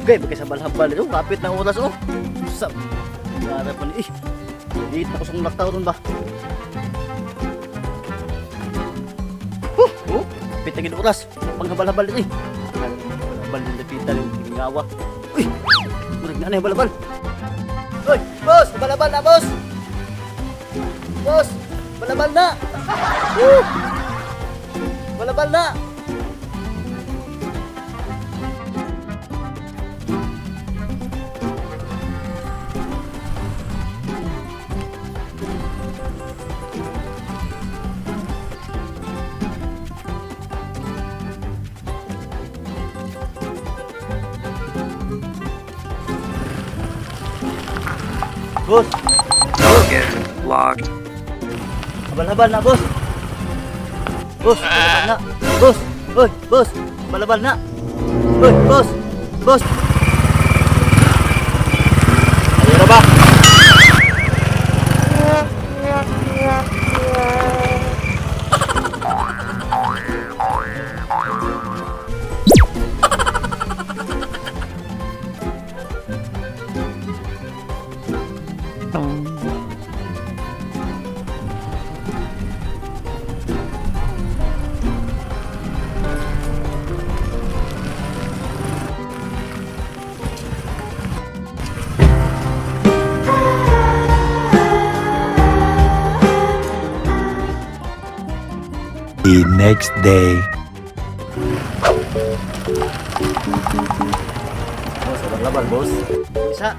Okay, bagay sa balhabal ito. Kapit na oras oh. Sa para pa ni. Eh, dito ako sa laktaw ron ba? Huh, oh, kapit na gid oras. Panghabal-habal ito eh. Habal din lapitan yung gingawa. Uy, murag na na habal-habal. Uy, boss, habal-habal na, boss. Boss, habal-habal na. Woo! Habal-habal na. Boss, Target locked. habal-habal na, boss. Boss, habal-habal na. Boss, oy, boss, habal-habal na. Oy, boss, boss. Ayaw na ba? The next day. Boss, habal-habal, boss. Isa.